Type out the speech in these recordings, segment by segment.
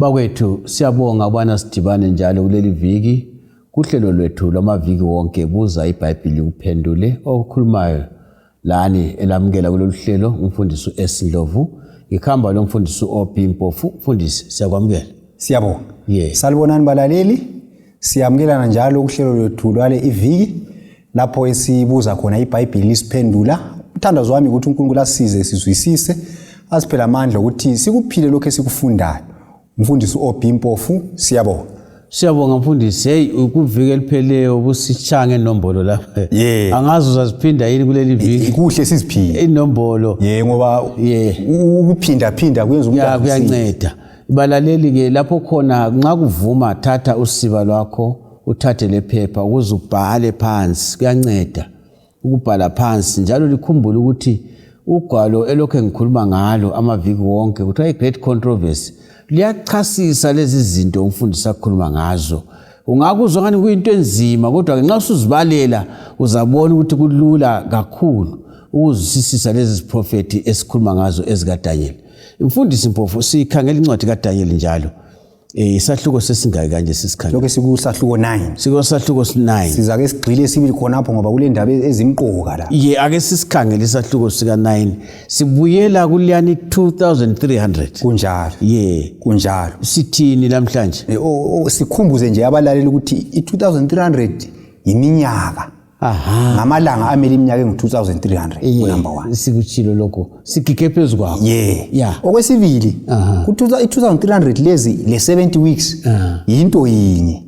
Bakwethu, siyabonga ukubana sidibane njalo kuleli viki kuhlelo lwethu lwamaviki wonke, Buza iBhayibhili Kuphendule. Okukhulumayo lani elamukela kulolu hlelo umfundisi u-S Ndlovu, ngikhamba lo mfundisi u-OB Mpofu. Mfundisi, siyakwamukela. Siyabonga. Yes. Salibonani balaleli, siyamukelana njalo kuhlelo lwethu lwale iviki lapho esibuza khona iBhayibhili lisiphendula. Umthandazo wami ukuthi uNkulunkulu asisize sizwisise, asiphele amandla ukuthi sikuphile lokho esikufundayo. Mfundisi uOB Mpofu, siyabonga. Siyabonga mfundisi. Hey, ukuviki elipheleyo ubusitshaya ngenombolo lapha. Yeah. Angazi uzaziphinda yini kuleli viki. Kuhle siziphinde. Inombolo. Yeah, ngoba Yeah. ukuphinda phinda kuyenza umuntu Ya, azwisise. kuyanceda. Balaleli ke lapho khona nxa kuvuma thatha usiba lwakho uthathe lephepha ukuze ubhale phansi, kuyanceda ukubhala phansi. Njalo likhumbule ukuthi ugwalo elokhu engikhuluma ngalo amaviki wonke kuthiwa i-Great Controversy liyachasisa lezi zinto umfundisi akhuluma ngazo. Ungakuzwa ngani kuyinto enzima, kodwa-ke nxa usuzibalela uzabona ukuthi kulula kakhulu ukuzwisisisa lezi ziprofethi esikhuluma ngazo ezikaDanyeli. Mfundisi Mpofu, sikhangela incwadi kaDanyeli njalo. Isahluko sesingaki kanje sisikhangela? Lokho sikusahluko 9. Sikusahluko 9. Sizake sigxile sibili khonapho ngoba kule ndaba ezimqoka la. Ye, ake sisikhangele isahluko sika 9. Sibuyela kuliyani 2300. Kunjalo. Ye. Kunjalo. Sithini namhlanje? Sikhumbuze nje abalaleli ukuthi i-2300 yiminyaka. Aha. Ngamalanga amele iminyaka engu-2300 Ye, ku-number 1. Sikutshilo lokho. Sigige phezu kwakho. Yeah. Yeah. Okwesibili, ku-2300 lezi le 70 weeks yinto yinye.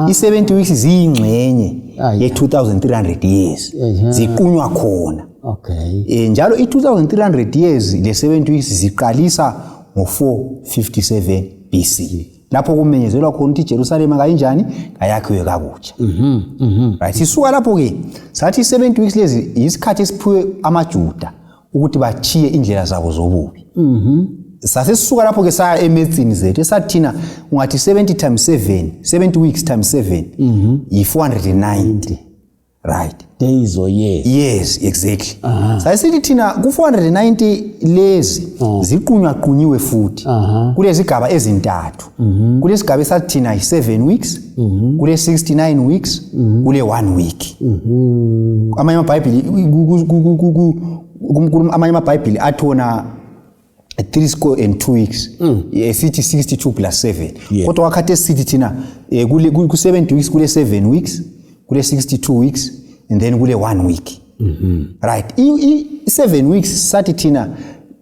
I-70 weeks ziyingxenye ye-2300 years. Ziqunywa khona. Okay. Njalo i-2300 years le 70 weeks ziqalisa ngo-457 BC. Lapho kumenyezelwa khona ukuthi iJerusalema kayinjani, kayakhiwe kakutsha. Right, sisuka lapho ke sathi 70 weeks lezi yisikhathi esiphiwe amaJuda ukuthi bachiye indlela zabo zobubi. Sasesisuka lapho ke saya emetsini zethu esathi thina ungathi 70 times 7, 70 weeks times 7 yi-490. Right. Days or years. Yes, exactly. Sayisithi thina ku-490 lezi ziqunywa-qunyiwe futhi. Kulezigaba ezintathu. Kulesigaba esathi thina yi-7 weeks, kule 69 weeks, kule 1 week. Amanye amaBhayibheli amanye amaBhayibheli athi wona 3 score and 2 weeks. Esithi 62 plus 7. Kodwa wakhathi esithi thina kule ku 70 weeks kule 7 weeks, kule 62 weeks and then kule 1 week. Right. I 7 weeks sathi thina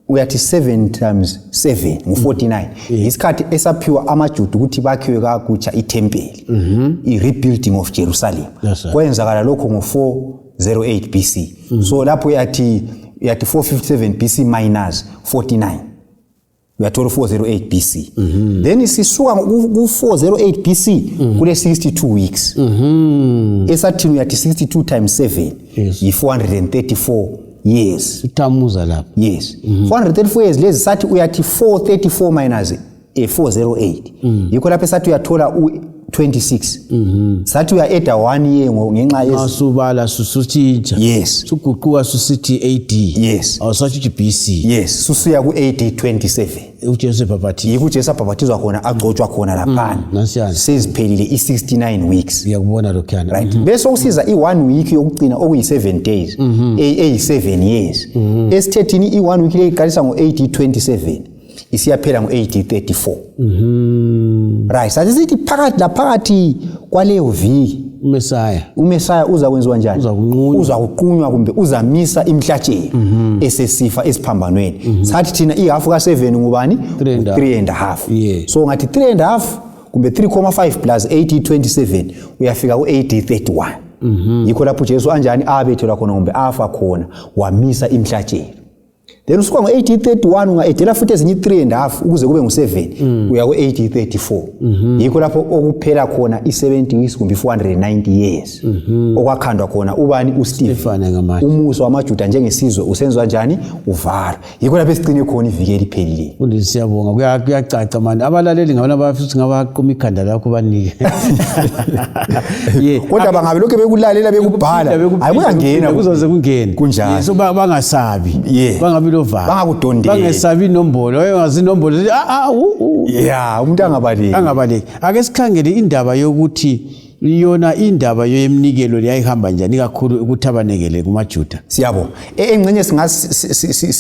uyathi 7 times 7 ngu 49. Isikhathi esaphiwa amaJuda ukuthi bakhiwe kakutsha ithempeli. I rebuilding of Jerusalem. Yes, sir. Kwenzakala lokho ngo 408 BC. So lapho uyathi 457 BC minus 49. Uyathola 408 BC. Then sisuka ku 408 BC kule 62 weeks. Esathini uyathi 62 times 7 Yes. yi 434 years. Utamuza lapho. Yes. 434 years lezi sathi uyathi 434 minus 408. Yikho lapho esathi uyathola u 26. Sathi uya add 1 year ngenxa yezi. Asubala susutshintsha. Yes. Suguquka susithi AD. Yes. Awusathi BC. Yes, susuya ku AD 27. uJesu ebhabhathizwa. Yikho uJesu abhabhathizwa khona, agcotshwa khona laphana. Nasiyana. Seziphelile i-69 weeks. Ngiyakubona lokhuyana. Right. Bese usiza i-1 week yokugcina okuyi-7 days, eyi-7 years. Esithethini i-1 week le iqalisa ngo-AD 27 isiyaphela ngo-AD 34. Right, sathi sithi phakathi laphakathi kwaleyo viki uMesaya. uMesaya uza kwenziwa njani? Uza kunqunywa. Uza kuqunywa kumbe uzamisa imhlatshelo esesifa esiphambanweni. Sathi thina ihafu ka7 ngubani? 3 and a half. 3 and a half. Yeah. So ngathi 3 and a half kumbe 3.5 plus 80 27 uyafika ku-AD 31. Yikho lapho uJesu anjani abethelwa khona kumbe afa khona wamisa imhlatshelo. Then usuka ngo-AD 31 unga-edela futhi ezinye i-3 and a half ukuze kube ngu-7 uya ku-AD 34. Yikho lapho okuphela khona i-70 weeks kumbe i-490 years. Okwakhandwa khona ubani? uStephen. Stefane ngamatshe. Umuso wamaJuda njengesizwe usenzwa njani? Uvara. Yikho lapho esigcine khona iviki eliphelile. Mfundisi siyabonga, kuyacaca manje. Abalaleli ngabona bafisa ngabaquma ikhanda lakho banike. Yeah. Kodwa bangabe lokho bekulalela bekubhala, hayi kuyangena. Kuzoze kungene. Kunjalo. So bangasabi. Yeah. Bangabi lovalo. Bangakudondeli. Bangesabi inombolo, wayengazi inombolo, ah, ah, u, u. Ya, umuntu angabaleki. Angabaleki. Ake sikhangele indaba yokuthi yona indaba yeminikelo yayihamba njani kakhulu ukuthabanekele kumaJuda. Siyabonga. Engxenye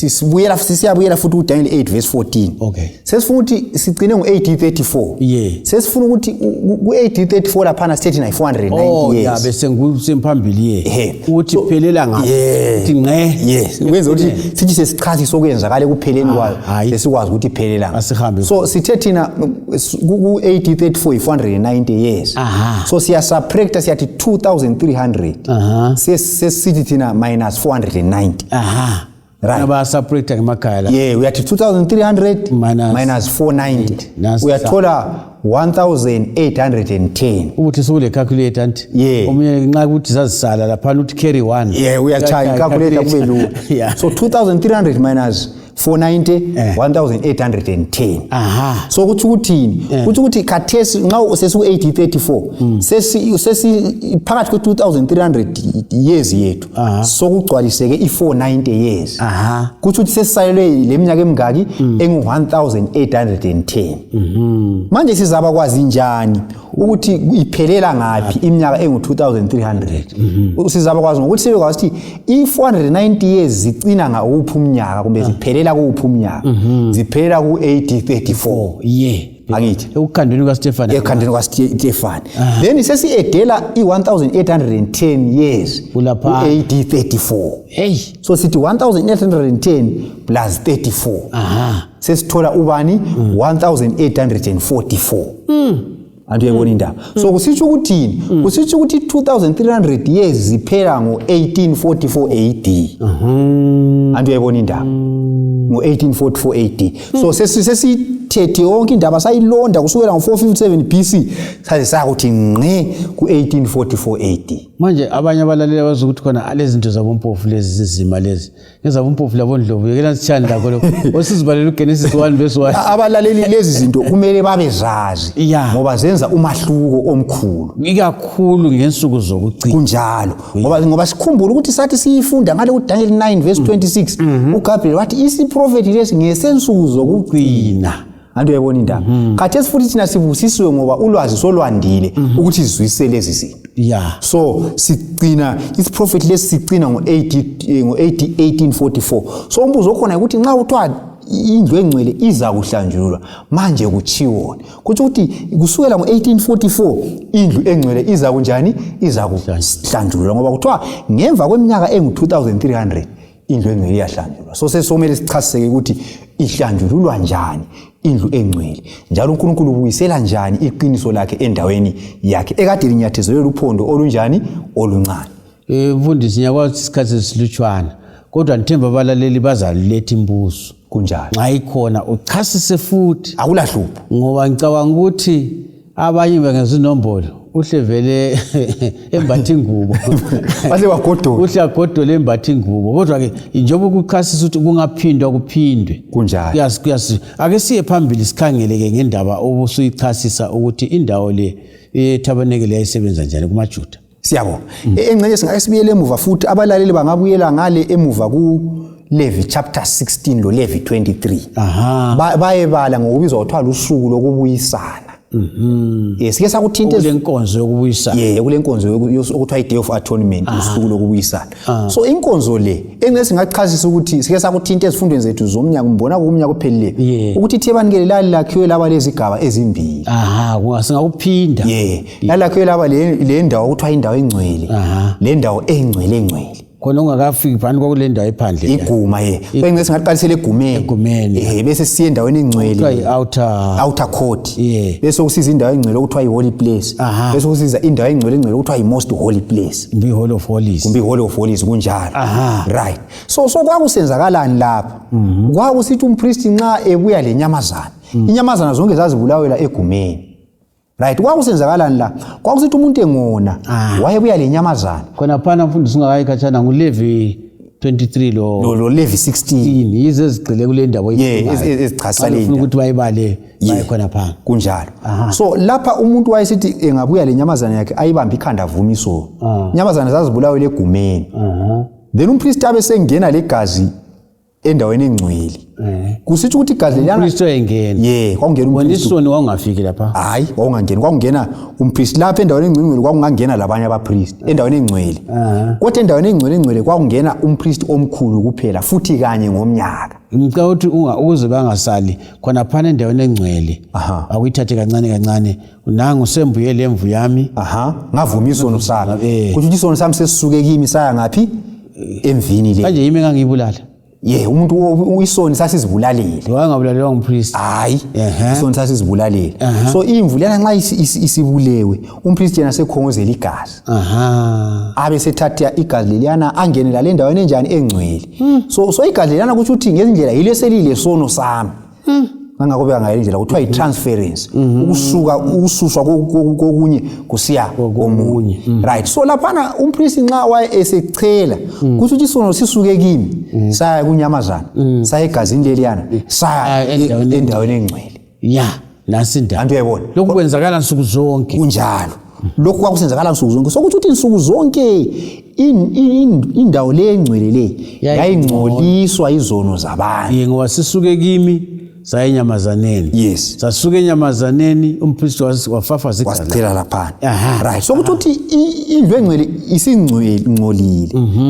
sibuyela siyabuyela futhi kuDaniel 8 verse 14. Okay. Sesifuna ukuthi sigcine ngo-AD 34. Yeah. Sesifuna ukuthi ku-AD 34 laphana sithethe na 490 Oh, years. ya bese ngusemphambili ye. Ehhe. Ukuthi phelela ngaphi. Yeah. Ukuthi ngqe. Yes, kwenza ukuthi sithi sesichasisa okwenzakala ekupheleni kwayo, hayi. sesikwazi ukuthi iphelela ngaphi. Asihambe. So sithe thina ku-AD 34 i-490 years. Aha. So siyasubtracta siyathi 2300. Aha. Sesithi thina minus 490. Aha. Right. Aba subtracta ngemakhaya la. Yeah, uyathi 2300 Minus minus 490. Nasi- Uyathola 1810. Ukuthi sokule calculator anti. Yeah. Omunye nxa ukuthi zazisala laphana uthi carry 1. Yeah, uyachaya calculator kube lula. Yeah. So 2300 minus 490 1810. Aha. So kuthi ukuthini? Kuthi ukuthi khathesi nxa sesiku 1834 sesi phakathi kwe 2300 years yethu sokugcwaliseke i490 years. Aha. Kuthi ukuthi sesisalelwe le minyaka emingaki engu 1810. Manje sizaba kwazi njani ukuthi iphelela ngaphi iminyaka engu 2300? Sizaba kwazi ngokuthi sibe kwazi ukuthi i490 years zicina ngawuphi umnyaka kumbe ziphelela kuwuphi umnyaka. Ziphelela ku 1834. Yeah. Angithi. Ekukhandweni kaStefan. Ekhandeni kwaStefan. Then sesi-edela i-1810 years Kulapha. ku-AD 34. Hey. So sithi 1810 plus 34. Aha. Sesithola ubani 1844. Antu uyayibona indaba. So kusitsho ukuthini? Kusitsho ukuthi 2300 years ziphela ngo-1844 AD. Antu uyayibona indaba. Ngo-1844 AD. So sesithethe yonke indaba sayilonda kusukela ngo-457 BC saze sakuthi ngqe ku-1844 AD. Manje abanye abalalela bazi ukuthi khona lezi zinto zabompofu lezi zizima lezi. Ngezabompofu labondlovu yekela sithanda lakho lokho. Osizibalele uGenesis 1 verse 1. Abalaleli lezi zinto kumele babezazi Yeah. ngoba zenza umahluko omkhulu. Ikakhulu ngensuku zokugcina. Kunjalo ngoba sikhumbula ukuthi sathi siyifunda ngale kuDaniel 9 verse 26 uGabriel wathi isiprofeti lesi ngesensuku zokugcina. Antu uyayibona indaba. Khathesi futhi thina sibusisiwe ngoba ulwazi solwandile ukuthi sizwisise lezi zinto. Yeah. So sigcina isiprofeti lesi sigcina ngo-AD 1844. So umbuzo okhona ukuthi nxa kuthiwa indlu engcwele iza kuhlanjululwa manje kutshiwoni? Kutsho ukuthi kusukela ngo-1844 indlu engcwele iza kunjani? Iza kuhlanjululwa ngoba kuthiwa ngemva kweminyaka engu-2300 indlu engcwele iyahlanjululwa. So sesomele sichasiseke ukuthi ihlanjululwa njani indlu engcwele njalo uNkulunkulu ubuyisela njani iqiniso lakhe endaweni yakhe ekade linyathezelwe luphondo olunjani oluncane. Mfundisi ngiyakwazi isikhathi esilutshwana kodwa ngithemba abalaleli bazaletha imibuzo. Kunjalo. Nxa ikhona uchasise futhi. Akulahlupho. Ngoba ngicabanga ukuthi abanye bengezinombolo uhle vele embatha ingubo. Bahle bagodola. Uhle agodole embatha ingubo. Kodwa ke njengoba ukuchasisa ukuthi kungaphindwa kuphindwe. Kunjalo. Kuyasi. Ake siye phambili sikhangele ke ngendaba obusuyichasisa ukuthi indawo le ethabanekele yayisebenza njani kumaJuda. Siyabonga. Engxenye singake sibuyele emuva futhi abalaleli bangabuyela ngale emuva ku Levi chapter 16 lo Levi 23. Aha. Bayebala ngokubizwa kuthiwa lusuku lokubuyisana. Sike sakuthinta kule nkonzo yokubuyisana. Yeah, kule nkonzo okuthiwa i-Day of Atonement, usuku lokubuyisana. So inkonzo le engeke singachasisa ukuthi sike sakuthinta ezifundweni zethu zomnyaka, umbona kumnyaka ophelile ukuthi ithebanikele lali lakhiwe laba lezigaba ezimbili. Aha, singakuphinda. Yeah, lalakhiwe laba le ndawo okuthiwa indawo engcwele. Le ndawo engcwele engcwele. Khona ungakafiki phana kwakule ndawo ephandle. Iguma ye. Bengeke singaqalisela egumeni. Egumeni. Bese siye endaweni engcwele. Kuthiwa i-outer outer court. Yeah. Bese kusiza indawo engcwele okuthiwa i-holy place. Bese kusiza indawo engcwele engcwele okuthiwa i-most holy place. Kumbe i-holy of holies. Kumbe i-holy of holies kunjalo. Right. So kwakusenzakalani lapha? Kwakusithi umpristi nxa ebuya lenyamazana. Inyamazana zonke zazibulawela egumeni. Right, kwakusenzakalani la? Kwakusithi umuntu engona wayebuya lenyamazana. Khona phana mfundisi ungakayi khatshana nguLevi 23 lo Levi 16. Yize ezigcile kule ndawo Yeah, ezichasisa le ndawo. Ukuthi bayibale baye khona phana. Kunjalo. So lapha umuntu wayesithi engabuya lenyamazana yakhe ayibambe ikhanda avuma isono. Inyamazana zazibulawela egumeni. Then umpristi abe sengena legazi Endaweni engcwele. Kusitsho ukuthi igazi leliyana, Umpristi wayengena. Ye, kwakungena Wona umpristi. isoni wawungafiki lapha. Hayi, kwakungangeni, kwakungena umpristi lapha endaweni engcwele. Kwakungangena labanye abapristi endaweni engcwele, kodwa endaweni engcwele engcwele kwakungena umpristi omkhulu kuphela, futhi kanye ngomnyaka. Ngicela ukuthi ukuze bangasali khonaphana endaweni engcwele, akuyithathe kancane kancane. Nangu sembuye lemvu yami. Aha, ngavuma isono sami. Kusho ukuthi isono sami sesisuke kimi saya ngaphi? Emvini le. Kanje yimi engangiyibulala. Ye, umuntu isoni sasizibulalile. Wayengabulalelwa ngumpristi. Hayi, isoni sasizibulalile. So imvu lena nxa isibulewe, umpristi yena sekhongozela igazi, abe sethatha igazi leliyana angene lale endaweni enjani? Engcwele. So igazi leliyana kusho ukuthi ngezindlela yilo eselile sono sami. Ngangakubeka ngale ndlela, kuthiwa yi-transference, ukusuka, ukususwa kokunye kusiya komunye, right? So laphana umpristi nxa waye esechela, kusho ukuthi isono sisuke kimi saya kunyamazana, saya egazini leliyana, saya Ah, endaweni endaweni engcwele. Ya, nasi indaba. Anti uyayibona? Lokhu kwenzakala nsuku zonke. Kunjalo, lokhu kwakusenzakala nsuku zonke. Sokuthi ukuthi nsuku zonke indawo le engcwele le yayingcoliswa izono zabantu. Ye, ngoba sisuke kimi saya enyamazaneni. Sasuka enyamazaneni, umpristi wafafaza igazi. Wasichela laphana. Right, so kuthi ukuthi indlu engcwele isingcolile,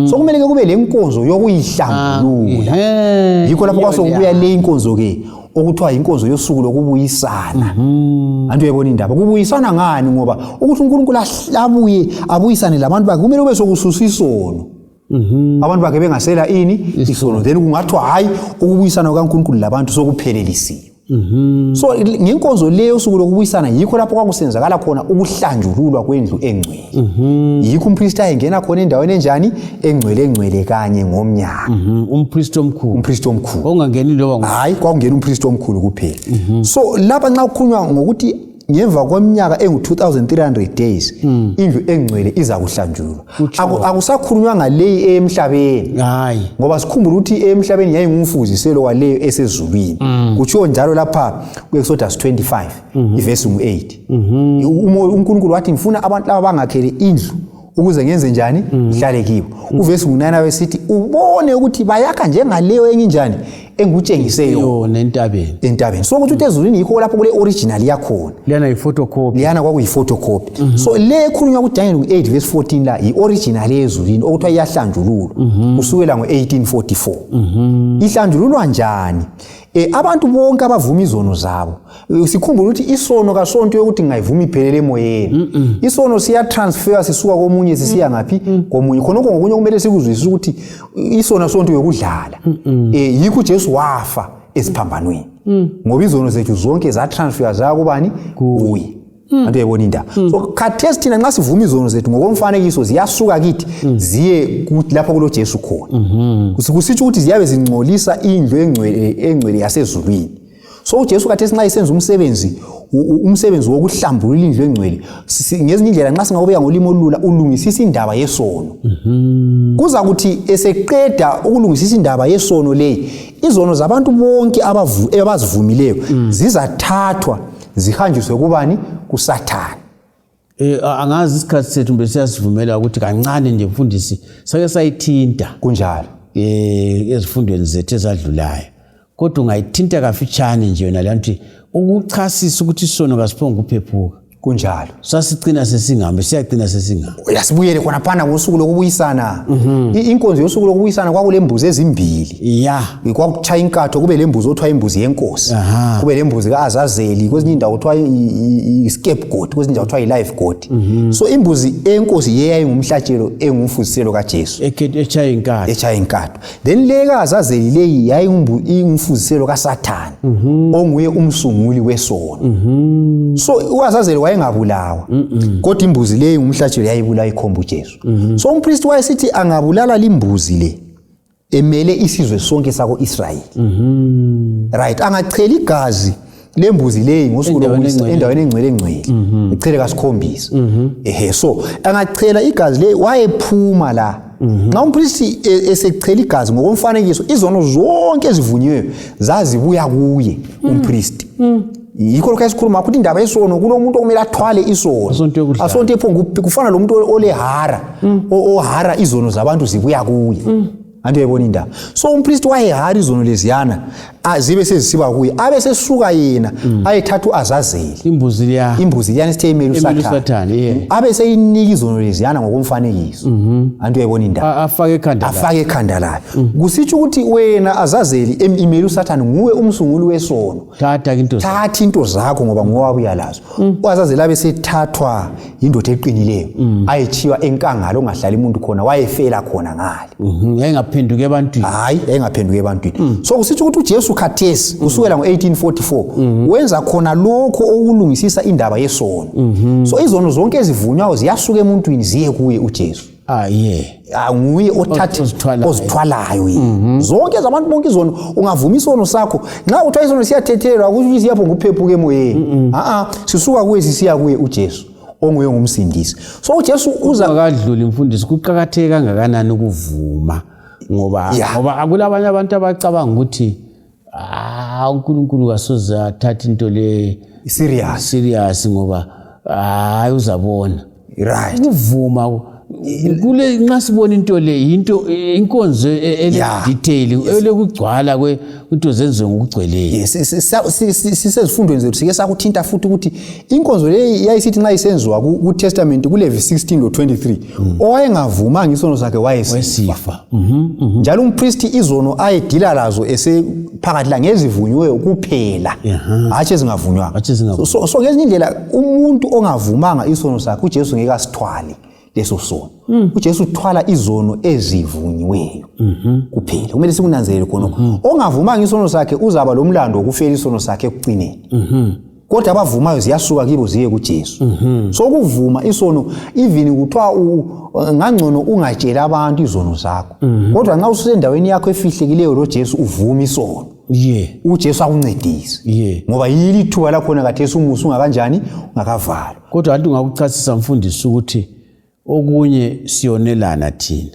so kumele ke kube le nkonzo yokuyihlambulula. Yikho lapho kwasokubuya le inkonzo ke okuthiwa inkonzo yosuku lokubuyisana. Anti uyayibona indaba? Kubuyisana ngani? Ngoba ukuthi uNkulunkulu abuye abuyisane labantu bakhe, kumele kube sokususa isono, abantu bakhe bengasela ini? Isono. Then kungathiwa hayi, ukubuyisana kukaNkulunkulu labantu sokuphelelisiwe. So ngenkonzo leyo yosuku lokubuyisana yikho lapho kwakusenzakala khona ukuhlanjululwa kwendlu engcwele. Yikho umpristi ayengena khona endaweni enjani? Engcwele engcwele, kanye ngomnyaka. Umpristi omkhulu. Umpristi omkhulu. Wawungangeni loba Hayi, kwakungena umpristi omkhulu kuphela. So lapha nxa kukhulunywa ngokuthi ngemva kweminyaka engu-2300 days indlu engcwele iza kuhlanjululwa, akusakhulunywa ngaleyi emhlabeni. Hayi. Ngoba sikhumbula ukuthi emhlabeni yayingumfuziselo waleyo esezulwini. Kutshiwo njalo lapha ku-Exodus 25 ivesi ngu-8. UNkulunkulu wathi, "Ngifuna abantu laba bangakhele indlu ukuze ngenze njani? Ngihlale kibo." Uvesi ngu-9 abesithi ubone ukuthi bayakha njengaleyo enginjani, engikutshengise yona yona entabeni. Entabeni. So kuthi ezulwini yikho lapho kule original yakhona. Lena yi-photocopy. Liyana kwakuyi-photocopy. So le ekhulunywa kuDaniel ku-8 verse 14 la yi-original yezulwini okuthiwa iyahlanjululwa kusukela ngo-1844. Ihlanjululwa njani? Abantu bonke abavuma izono zabo. Sikhumbule ukuthi isono kasonto yokuthi ngingayivuma iphelele emoyeni. Isono siyatransfer, sisuka komunye sisiya ngaphi? Komunye. Khonokho ngokunye kumele sikuzwisise ukuthi isono asonto yokudlala. Yikho uJesu wafa esiphambanweni, ngoba izono zethu zonke zatransfer zaya kubani? Kuye. Anti uyayibona indaba? So khathesi thina nxa sivuma izono zethu, ngokomfanekiso ziyasuka kithi ziye lapho kulo Jesu khona. Kusitsho ukuthi ziyabe zingcolisa indlu engcwele engcwele yasezulwini. So uJesu khathesi nxa esenza umsebenzi, umsebenzi wokuhlambulula indlu engcwele, ngezinye indlela nxa singakubeka ngolimi olula, ulungisisa indaba yesono. Kuza kuthi eseqeda ukulungisisa indaba yesono leyi, izono zabantu bonke abazivumileyo zizathathwa zihanjiswe kubani? KuSathane. Angazi isikhathi sethu mbe siyasivumela ukuthi kancane nje, mfundisi, sake sayithinta Kunjalo. Ezifundweni zethu ezadlulayo, kodwa ungayithinta kafitshane nje yona leyo nto ukuchasisa ukuthi isono kasiphonge ukuphephuka. Kunjalo. Sasicina sesingahambe, siyacina sesingahambe. Yasibuyele khonaphana ngosuku lokubuyisana. Inkonzo yosuku lokubuyisana kwakule mbuzi ezimbili. Kwakutshaya inkatho, kube lembuzi othiwa imbuzi yenkosi, kube lembuzi ka-Azazeli, kwezinye indawo kuthiwa i-scapegoat, kwezinye indawo kuthiwa i-live goat. So imbuzi enkosi yeyayingumhlatshelo engumfuziselo kaJesu Echaya inkatho. Echaya inkatho. Then le ka-Azazeli leyi yayingumfuziselo kaSathane, onguye umsunguli wesono. So u-Azazeli wayengabulawa, kodwa imbuzi leyi ngumhlatshelo yayibulawa ikhomba uJesu. So umpristi wayesithi angabulala limbuzi le emele isizwe sonke sako-Israyeli, right, angachela igazi lembuzi leyi ngosuku Endaweni engcwele. Endaweni engcwele engcwele, echele kasikhombisa. Ehe, so angachela igazi le, wayephuma la. Nxa umpristi esechela igazi, ngokomfanekiso izono zonke ezivunyiweyo zazibuya kuye umpristi. Yikho lokhu esikhuluma ukuthi indaba yesono, kulo muntu okumele athwale isono. Asonto yokudlala. Asonto ephongu, kufana lo muntu olehara, ohara izono zabantu zibuya kuye. Anti uyayibona indaba. So umpristi wayehara izono leziyana zibe sezisiba kuye, abe sesuka yena ayethatha uAzazeli, imbuzi liya, imbuzi liyana esithe imele Emele uSathane, uSathane, yeah. Abe seyinika izono leziyana ngokomfanekiso. Anti uyayibona indaba. Afake ekhanda lakhe. Afake ekhanda layo. Kusitsho ukuthi wena Azazeli imele uSathane, nguwe umsunguli wesono. Thatha into zakho. Thatha into zakho ngoba nguwe wabuya lazo. UAzazeli abe sethathwa yindoda eqinileyo, ayetshiywa enkangala ongahlali umuntu khona, wayefela khona ngale. Yayingaphenduki ebantwini. Hayi, yayingaphenduki ebantwini. So kusitsho ukuthi uJesu khathesi kusukela ngo-1844 wenza khona lokho okulungisisa indaba yesono. So izono zonke ezivunywayo ziyasuka emuntwini ziye kuye uJesu. Ah, yeah. Nguye othatha Ozithwalayo. ozithwalayo yena. Zonke zabantu bonke izono, ungavuma isono sakho, nxa kuthiwa isono siyathethelelwa, kusho ukuthi siyapho nguphephuka emoyeni. A-a, sisuka kuye sisiya kuye uJesu onguye ngumsindisi. So uJesu uza Ungakadluli mfundisi, kuqakatheke kangakanani ukuvuma? Ngoba ngoba akulabanye abantu abacabanga ukuthi uNkulunkulu kasoze athathe into le serious, serious ngoba hayi uzabona. Right. Ukuvuma kule nxa sibona into le into inkonzo ele detail elekugcwala kwe into zenziwe ngokugcweleyo. Yes, sisezifundweni zethu sike sakuthinta futhi ukuthi inkonzo le yayisithi nxa isenziwa ku Testament ku Levi 16 lo 23 owayengavumanga isono sakhe wayesifa. Njalo umpristi izono ayedila lazo esephakathi la ngezivunyiweyo kuphela, hatshi ezingavunywanga. Hatshi ezingavunywanga. So ngezinye indlela umuntu ongavumanga isono sakhe uJesu ngeke asithwale leso sono. uJesu uthwala izono ezivunyiweyo kuphela. Kumele sikunanzelele khonokho. Ongavumanga isono sakhe uzaba lomlando wokufela isono sakhe ekugcineni. Kodwa abavumayo ziyasuka kibo ziye kuJesu. So ukuvuma isono, even kuthiwa ngangcono ungatsheli abantu izono zakho. Kodwa nxa ususendaweni yakho efihlekileyo lo Jesu uvuma isono. uJesu akuncedise. Ngoba yili ithuba lakhona khathesi umusa ungakanjani ungakavalwa. Kodwa anti ungakuchasisa mfundisi ukuthi okunye siyonelana thina.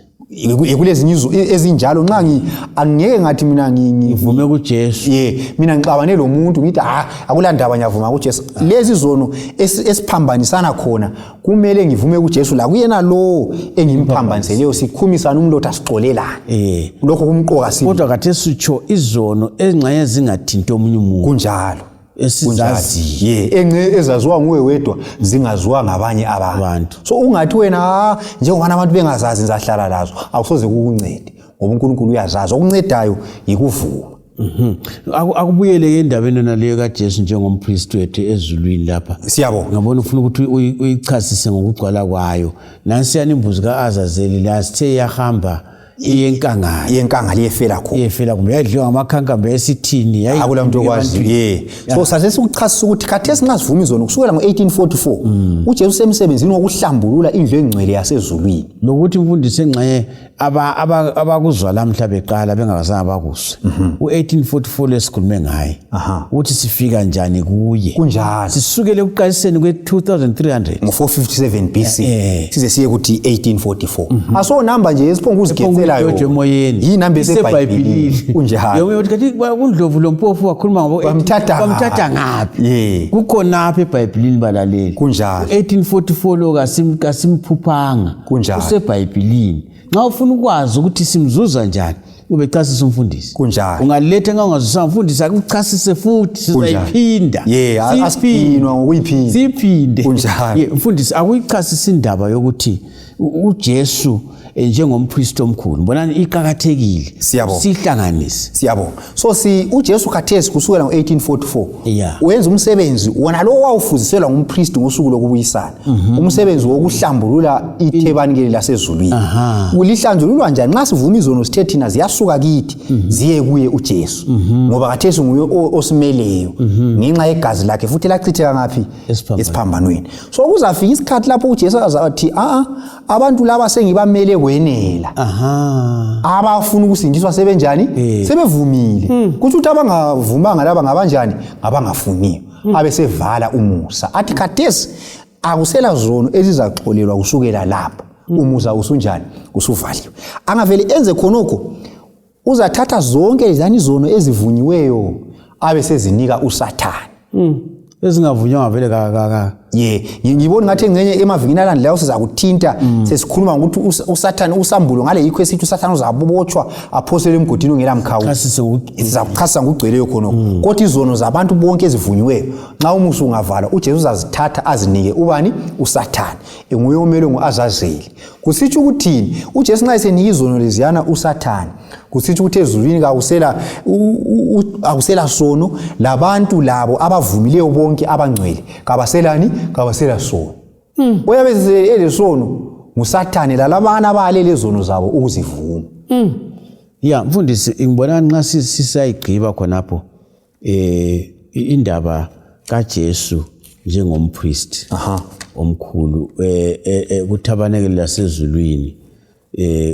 Kulezinye ezinjalo nxa angeke ngathi mina ngivume kuJesu. Mina ngixabane lo muntu ngithi akulandaba ngiyavuma kuJesu. Lezi zono esiphambanisana khona kumele ngivume kuJesu la kuyena lo engimphambaniseyo, sikhumisana umlotha sixolelane. Lokho kumqoka sibili. Kodwa khathesi sitsho izono ezingxenye zingathinti omunye umuntu. Kunjalo. Esizaziyo. Engxe ezaziwa nguwe wedwa zingaziwa ngabanye abantu. So ungathi wena njengoba abantu bengazazi ngizahlala lazo, awusoze kukuncede ngoba uNkulunkulu uyazazi. Okuncedayo yikuvuma. Akubuyele endabeni yona leyo kaJesu njengompristi wethu ezulwini lapha. Siyabonga. Ngabona ufuna ukuthi uyichasise ngokugcwala kwayo. Nansiyana imbuzi kaAzazeli la sithe iyahamba iyenkangala. Iyenkangala iyefela khona. Iyefela kumbe yadliwa ngamakhankambe esithini. Akula muntu okwaziyo. So sase sikuchasisa ukuthi khathesi nxa sivuma izono kusukela ngo-1844 uJesu usemsebenzini wokuhlambulula indlu engcwele yasezulwini. Lokuthi mfundisi engxenye abakuzwa lamhla beqala bengakazange bakuzwe. U-1844 lesikhulume ngaye. Ukuthi sifika njani kuye. Kunjalo. Sisukele ekuqaliseni kwe-2300. Ngo-457 BC. Size siye kuthi 1844. Aso number nje esiphonga ukuzigetsela yona. Emoyeni. Yinamba eseBhayibhelini. Kunjalo. Yebo uthi kathi uNdlovu lompofu wakhuluma ngabo bamthatha ngaphi? Kukhona apha eBhayibhelini balaleli. Kunjalo. 1844 lo kasimphuphanga. Kunjalo. Usebhayibhelini. Nxa ufuna ukwazi ukuthi simzuza njani ubechasisa umfundisi. Kunjalo. Ungaletha nxa ungazwisanga umfundisi akuchasise futhi sizayiphinda. Asiphinwa ngokuyiphinda. Siphinde. Kunjalo. Mfundisi akuyichasisa indaba yokuthi uJesu njengompristi omkhulu mbonani iqakathekile. Siyabonga. Sihlanganise. Siyabonga. So uJesu khathesi kusukela ngo-1844 wenza umsebenzi wona lo wawufuziselwa ngumpristi ngosuku lokubuyisana. Umsebenzi wokuhlambulula ithebanikeli lasezulwini. Ulihlanjululwa njani? Nxa sivuma izono sithe thina ziyasuka kithi ziye kuye uJesu. Ngoba khathesi nguye osimeleyo ngenxa yegazi lakhe futhi lachitheka ngaphi? Esiphambanweni. So kuzafika isikhathi lapho uJesu azathi abantu laba sengibamele kwenela. Abafuna ukusindiswa sebenjani? Sebevumile. Kuthi ukuthi abangavumanga laba ngabanjani? Ngabangafuniyo. Abesevala umusa. Athi khathesi akusela zono ezizaxolelwa kusukela lapho. Umusa usunjani? Usuvaliwe. Angavele enze khonokho uzathatha zonke lezani izono ezivunyiweyo abe sezinika uSathane. Ezingavunywanga vele Ye, ngibona ngathi engxenye emavikini alandelayo sizakuthinta sesikhuluma ngokuthi uSathane usambulo ngale yikho esithi uSathane uzabotshwa aphoselwe emgodini ongela mkhawulo. Chasise Sizakuchasisa ngokugcweleyo khonokho. Kodwa izono zabantu bonke ezivunyiweyo, nxa umusi ungavalwa, uJesu uzazithatha azinike ubani? USathane. Nguye omelwe ngu-Azazeli. Kusitsho ukuthini? UJesu nxa esenika izono leziyana uSathane, kusitsho ukuthi ezulwini akusela sono, labantu labo abavumileyo bonke abangcwele kabaselani? Kabasela sono. Oyabe elesono nguSathane lalabana abalele izono zabo ukuzivuma. Ya, mfundisi, ngibona nxa sisayigqiba khonapho indaba kaJesu njengompriest omkhulu kuthabanekele lasezulwini,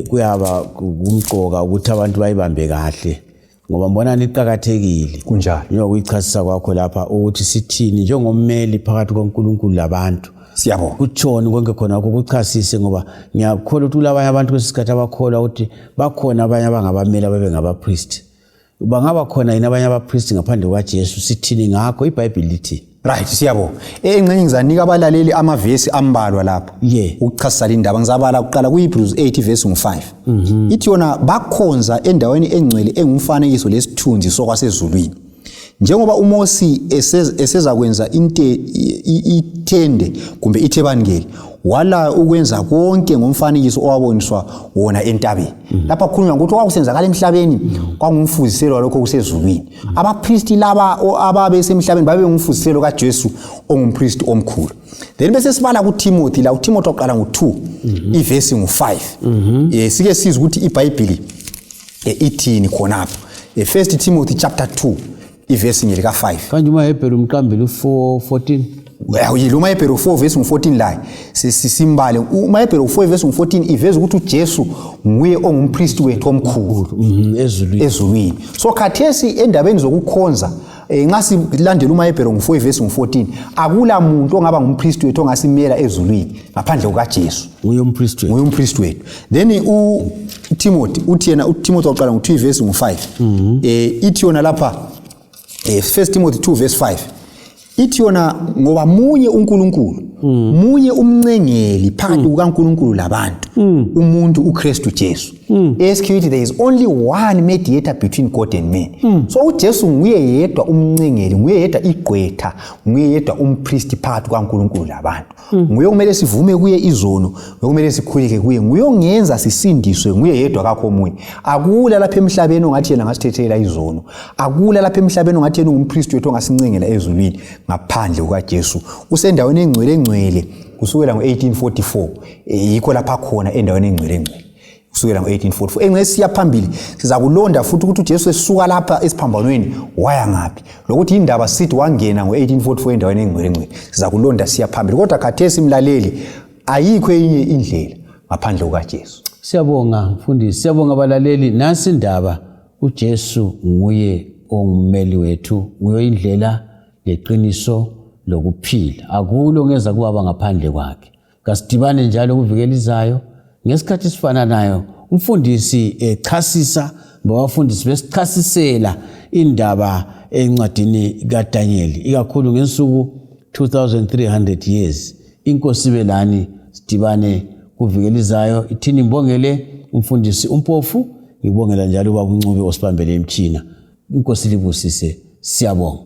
kuyaba kumqoka ukuthi abantu bayibambe kahle, ngoba mbona iqakathekile. Kunjalo. Njengoba kuyichasisa kwakho lapha ukuthi sithini njengommeli phakathi kwaNkulunkulu labantu. Siyabonga. Kutshoni konke khona lokho kuchasise, ngoba ngiyakholwa ukuthi kulabanye abantu kwesikhathi abakholwa ukuthi bakhona abanye abangabameli ababe ngabapriest. Bangaba khona yini abanye abapriest ngaphandle kwaJesu? Sithini ngakho? IBhayibheli lithi. Right, siyabonga. Engxenye ngizanika abalaleli amavesi ambalwa lapha. Ukuchasisa le ndaba ngizabala kuqala kuHebrews 8 verse ngu-5. Ithi yona bakhonza endaweni engcwele engumfanekiso lesithunzi sokwasezulwini. Njengoba uMosi esezakwenza ithende kumbe ithebanikeli, wala ukwenza konke ngomfanekiso owaboniswa wona entabeni. Lapha kukhulunywa ngokuthi okwakusenzakala emhlabeni kwangumfuziselo walokho okusezulwini. Abapristi laba ababesemhlabeni babengumfuziselo kaJesu ongumpristi omkhulu. Then bese sibala kuTimothy la, uTimothy waqala ngo-2 ivesi ngu-5. Sike sizwe ukuthi iBhayibhili ithini khonapho. First Timothy chapter 2 ivesi ngelika 5. Kanje uMahebheru umqambile u-4:14. Yilo uMahebheru 4 verse ngu-14 laye simbale. UMahebheru 4 verse ngu-14 iveza ukuthi uJesu nguye ongumpristi wethu omkhulu ezulwini. Ezulwini. So khathesi endabeni zokukhonza, nxa silandela uMahebheru ngu-4 verse ngu-14, akula muntu ongaba ngumpristi wethu ongasimela ezulwini ngaphandle kukaJesu. Nguye umpristi wethu. Nguye umpristi wethu. Then uTimothy uthi yena, uTimothy waqala ngu-2 verse ngu-5. Ithi yona lapha, First Timothy 2 verse 5, ithi yona ngoba munye uNkulunkulu, munye umncengeli phakathi kukaNkulunkulu labantu, umuntu uKristu Jesu. SQT, there is only one mediator between God and man. So uJesu nguye yedwa umncengeli, nguye yedwa igqwetha, nguye yedwa umpristi phakathi kukaNkulunkulu labantu. Nguye okumele sivume kuye izono, okumele sikhuleke kuye, nguye ongenza sisindiswe, nguye yedwa, kakho omunye. Akula lapha emhlabeni ongathi yena ngasithethela izono, akula lapha emhlabeni ongathi yena ungumpristi wethu ongasincengela ezulwini ngaphandle kukaJesu. Usendaweni engcwele engcwele kusukela ngo-1844, yikho lapha khona endaweni engcwele engcwele kusukela ngo-1844. Engxe siya phambili sizakulonda futhi ukuthi uJesu esuka lapha esiphambanweni waya ngaphi, lokuthi indaba sithi wangena ngo-1844 endaweni engcwele engcwele. Sizakulonda siya phambili, kodwa khathesi mlaleli, ayikho enye indlela ngaphandle kukaJesu. Siyabonga mfundisi, siyabonga abalaleli. Nansi indaba, uJesu nguye ongummeli wethu, nguye indlela leqiniso lokuphila, akulo ngeza kubaba ngaphandle kwakhe. Kasidibane njalo kuvikela izayo ngesikhathi esifananayo, umfundisi echasisa, bawafundisi besichasisela indaba encwadini kaDaniel, ikakhulu ngensuku 2300 years. Inkosi belani, sidibane kuvikela izayo. Ithini ngibongele umfundisi uMpofu, ngibongela njalo ubaba uNcube osibambele imtshina. Inkosi libusise, siyabonga.